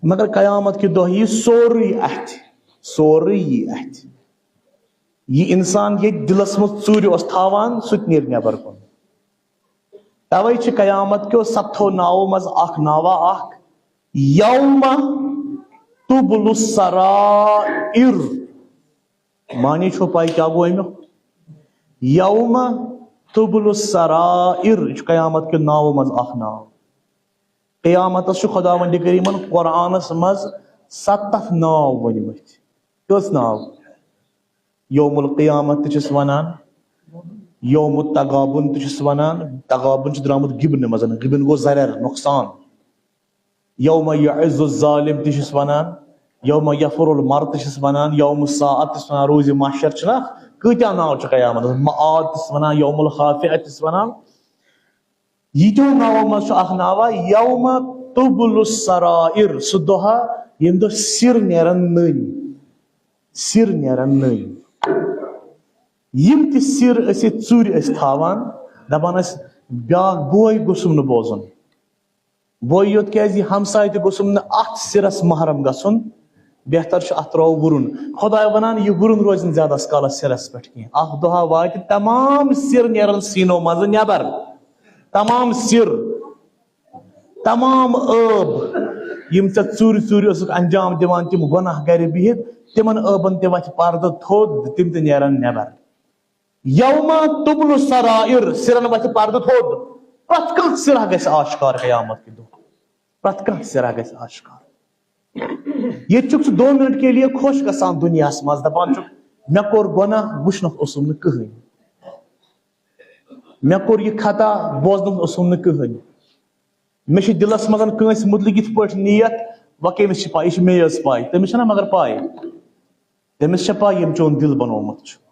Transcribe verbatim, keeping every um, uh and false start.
مگر قیامت کہِ دۄہ یی سورُے اَتھِ، سورُے یی اَتھِ۔ یہِ اِنسان ییٚتہِ دِلس منٛز ژوٗرِ اوس تھاوان، سُہ تہِ نیرِ نٮ۪بر کُن۔ توے چھِ قیامت کیو ستتھو ناوو منٛز اکھ ناوا اکھ، یوم تبل السرائر۔ معنی چھو پاے کیٛاہ گوٚو امیُک؟ یوم تبل السرائر، یہِ چھُ قیامت کہِ ناوو منٛز اکھ ناو۔ قیامتس چھُ خداوند کریمن قرآنس منٛز ستتھ ناو ؤنمٕتۍ۔ کٔژ ناو؟ یوم القیامت تہِ چھِس ونان، یوم التغابن تہِ چھِس ونان۔ تغابن چھُ درامُت غبنہٕ منٛز، غبن گوٚو ضرر، نۄقصان۔ یوم یعز الظالم تہِ چھِس ونان، یوم یفر المرء تہِ چھِس ونان، یوم الساعت تہِ چھِس ونان، روز محشر چھُنہ، کۭتیاہ ناو چھِ قیامتس، معاد تہِ چھِس ونان، یوم الخافعہ تہِ چھِس ونان۔ ییٖتیو ناوو منٛز چھُ اکھ ناوا یوم تبل السرائر، سُہ دۄہا ییٚمہِ دۄہ سِر نیرن نٔنۍ، سِر نیرن نٔنۍ۔ یِم تہِ سِر أسۍ ییٚتہِ ژوٗرِ ٲسۍ تھاوان، دپان ٲسۍ بیٛاکھ بوے گوٚژھُم نہٕ بوزُن، بوے یوت کیٛازِ، یہِ ہمساے تہِ گوٚژھُم نہٕ اتھ سِرس محرم گژھُن، بہتر چھُ اتھ ترٛاوو وُرُن۔ خداے ونان، یہِ وُرُن روزِ نہٕ زیادس کالس سِرس پٮ۪ٹھ کینٛہہ۔ اکھ دۄہا واتہِ تمام سِر نیرن سیٖنو منٛزٕ نٮ۪بر، تمام سِر، تمام ٲب، یِم ژےٚ ژوٗرِ ژوٗرِ ٲسٕکھ انجام دِوان، تِم گۄناہ گرِ بِہِتھ، تِمن ٲبن تہِ وتھِ پردٕ تھوٚد، تِم تہِ نیرن نٮ۪بر۔ یوم تبل السرائر، سِرن وتھِ پردٕ تھوٚد، پرٛٮ۪تھ کانٛہہ سِرا گژھِ آشکار قیامت کہِ دۄہ، پرٛٮ۪تھ کانٛہہ سِرا گژھِ آشکار۔ ییٚتہِ چھُکھ ژٕ دو منٹ کے لیے خۄش گژھان دُنیاہس منٛز، دپان چھُکھ، مےٚ کوٚر گۄناہ، وٕچھنُکھ اوسُم نہٕ کٕہٕنۍ، مےٚ کوٚر یہِ خطا، بوزنُکھ اوسُم نہٕ کٕہٕنۍ، مےٚ چھِ دِلس منٛز کٲنٛسہِ مُتعلق یِتھ پٲٹھۍ نیت، وۄنۍ کٔمِس چھِ پاے؟ یہِ چھِ مے یٲژ پاے، تٔمِس چھَنہ مگر پاے، تٔمِس چھےٚ پاے ییٚمۍ چون دِل بنوومُت چھُ۔